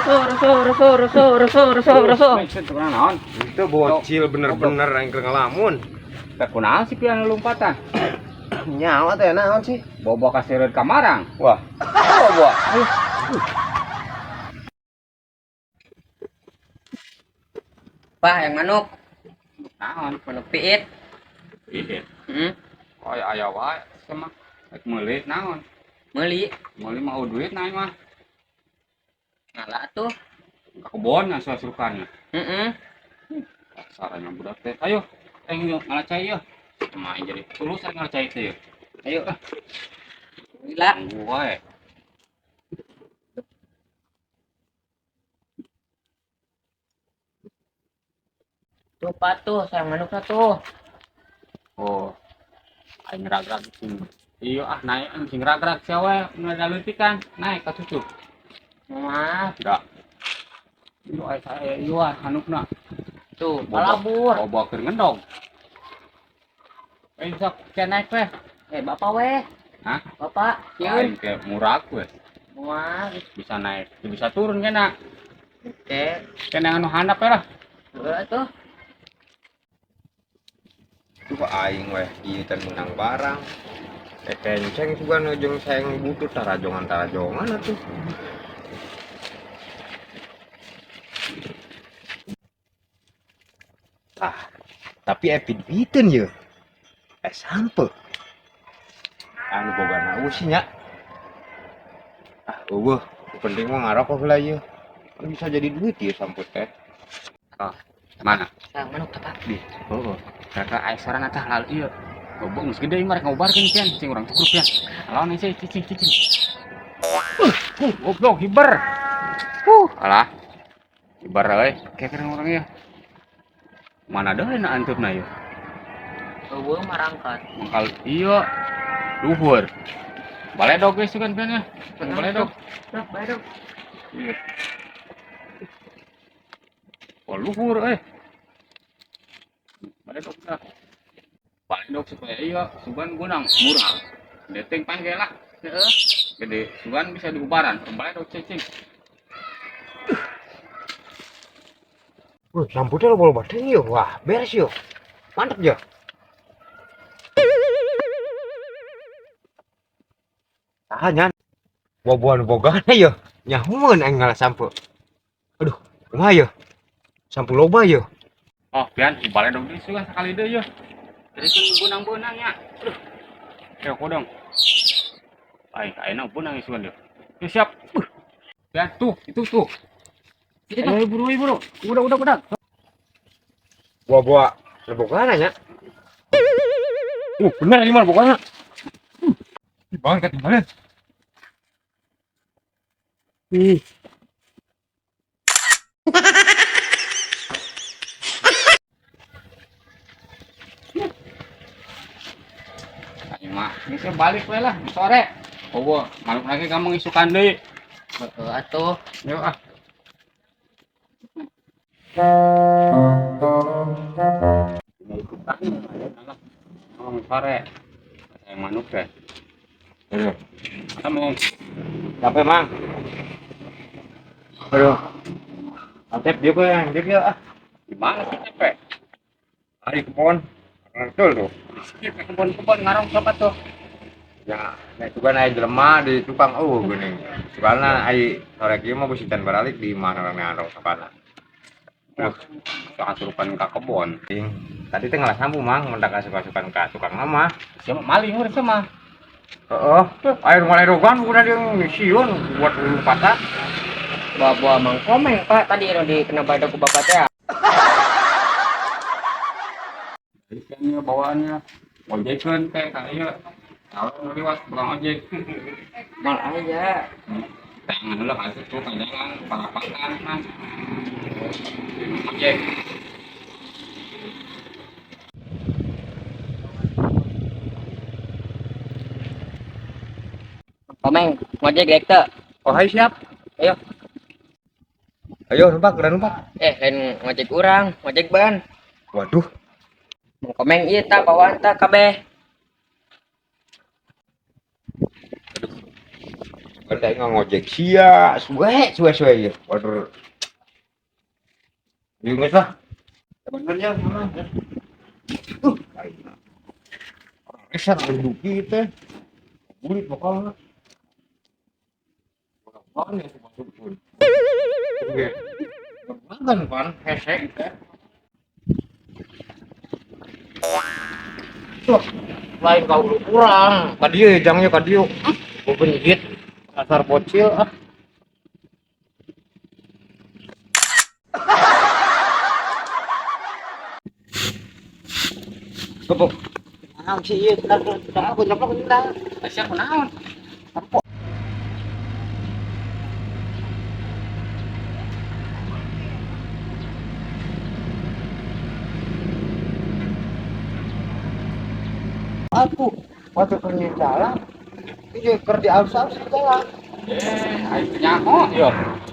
Rasul, rasul, rasul, rasul, rasul, rasul, rasul. Itu naon? Itu bocil bener-bener yang keur ngelamun. Teh kunaon sih pian lompatan? Nyawa teh naon sih? Bobo kaseureut ka marang. Wah. Bobo. Pak, yang manuk, Naon? manuk piit. Iya. Heeh. Oh aya wae sama. Rek meuli naon? Meuli. Meuli mah duit naon mah. Ngala tuh. Ka kebon asup-asukannya. Heeh. Sarana budak teh. Ayo, aing yuk ngala cai yeuh. Kumaha jadi tulus rek ngala cai teh yeuh. Ayo. Gila. Tunggu wae. Tuh, Pak tuh, sayang manuknya tuh. Oh. Aing ragrag sing. Iya ah naik sing ragrag sia wae ngadaleutikan naik ka cucu. Mah, Enggak. Iya aya saya iya hanukna. tuh, palabur. Bobo keur ngendong. Eh sok ke naik weh. Eh, bapak weh. Hah? Bapak, sieun. Aing ke murah weh. Wah, Bisa naik, bisa turun kena. oke. Kena anu handap ya lah. Heeh tuh. Coba aing weh ieu teh menang barang. Eh kenceng sugan jeung saeng butut tarajongan-tarajongan atuh. Ah, tapi epi duiteun ye. Eh sampe. Anu boga naus nya. Ah, eueuh, penting mah ngarokok heula ieu. Kan bisa jadi duit ieu sampeu teh. Mana? Sayang manuk tuh, Pak. Di. Heeh. Kakak aya sorana tah lalu ieu. Goblok geus gede mah rek ngobarkeun pian, cing urang cukup pian. Lawan sih cicing cicing. Goblok hiber. Alah. Hiber euy, keker urang ieu. Mana deui na anteupna ieu? Eueuh marangkat. Mangkal iya luhur. Baledog geus kan pian ya. Baledog. Tuh, baledog. Iya. Oh, luhur euy. Baledog dah. Baledog supaya iya sugan gunang murah. Deteng panggil lah. Heeh. Gede sugan bisa diubaran. Baledog cicing. Wah, lampu teh loba-loba teh yeuh. Wah, beres yeuh. Mantep ya. Ah, nyan. Boboan bogana yeuh. Nyahueun aing ngalah sampe. Aduh, kumaha yeuh? Sampu loba yeuh. Oh, pian baledog deui sugan sakali deui yeuh. Jadi kan bunang-bunang ya. Aduh. Ya kodong. Aing ayeuna bunang sugan deui. Yeuh siap. Pian tuh, itu tuh. Ayo buru ayo buru. Udah. Boa-boa bogana nya. Bener ini mah bogana. Bang ketinggalan. Ayo mah, ini saya balik we lah sore. Oh, manuk lagi kamu ngisukan deui. Heeh atuh. Yuk ah. Ngomong sore. Saya manuk deh. Aduh, Kamu capek mang. Aduh. Atep dia yang dia ah. di mana sih capek? Ari kebon. Betul tuh. Skip kebun-kebun ngarong siapa tuh? Ya, nek sugan aya jelema di tukang eueuh geuning. Sugana ai sore kieu mah beusi can baralik di mana orang ngarong sapana. Wah, kasurupan ka kebon. Ting. Tadi teh ngalah sampu mang, mendak asup-asupan ka tukang mah. Siapa maling urang sama? Heeh, air mulai rogan udah dia sieun buat lompatan. Bawa-bawa Mang Komeng, Pak. Tadi nu dikena badak ku bapak teh. Ikannya bawaannya ojekeun teh ka ieu. Kalau liwat tukang ojek. Mal aja. Tangan heula ka situ ka jalan parapatan kan. Ojek. Komeng, ngojek rek teu? Oh, hai siap. Ayo. Ayo numpak, udah numpak. Eh, lain ngojek urang, ngojek ban. Waduh, Mang Komeng ieu tah bawaan tah kabeh. Kada ngojek sia, suwe suwe suwe ya. Waduh. Yuk geus lah. Bener ya, mana? Aing. Orang esan duki teh. Bulit bakal. Orang ya masuk pun. Oke. Makan pan hese teh. Tuh, lain kau kurang. Ka dieu jangnya ka dieu. Bebenjit asar bocil ah. Kepok. Naon sih ieu sendal aku nyeplok sendal. Sia kunaon? Aku waktu kerja jalan, iya kerja alus-alus jalan. Eh, aing teu nyaho yo.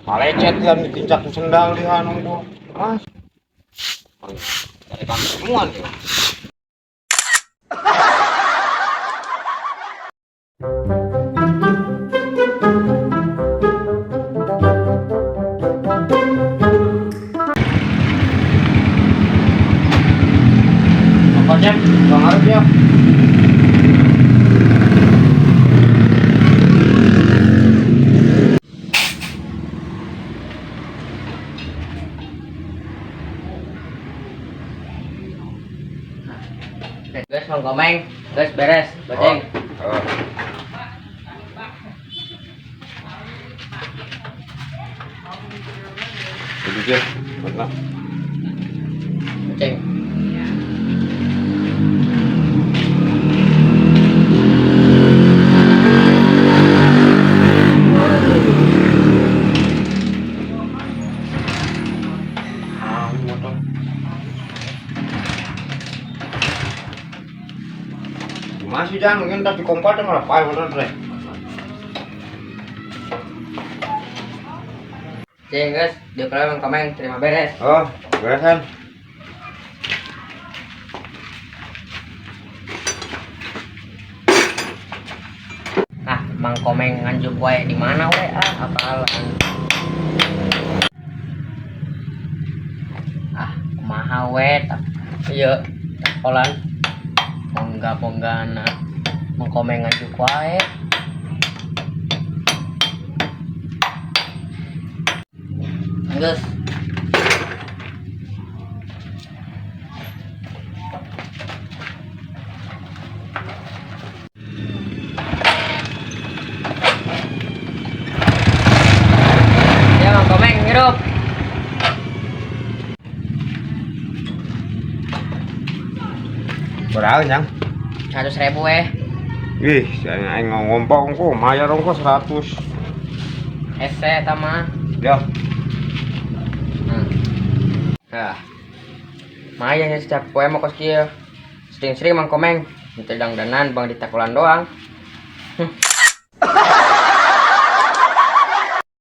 Malecet kan ditincak ku sendal di hanung gua. Mas. Dari kami semua nih. Pokoknya, Bang Arif ya. Guys, Mang Komeng, guys beres, baceng. Oh. Jadi dia, benar. Baceng. Ah, motor. Masih jangan mungkin tadi kompa tuh malah payah motor deh. Ceng guys, dia kalau Mang Komeng terima beres. Oh, beresan. Ah, Mang Komeng nganjuk wae di mana wae ah, apalan. Ah, kumaha we tak ieu takolan bongga-bonggana Mang Komeng nganjuk wae. Geus. Ya Mang Komeng ngirup. Berapa yang? 100.000 eh. Ih, saya aing ngomong kok, mayar ongkos 100. Ese eta mah. Ya, Nah. Nah. Lumayan ya setiap poe mah kos kieu. Sering-sering Mang Komeng, henteu dangdanan bang ditakulan doang.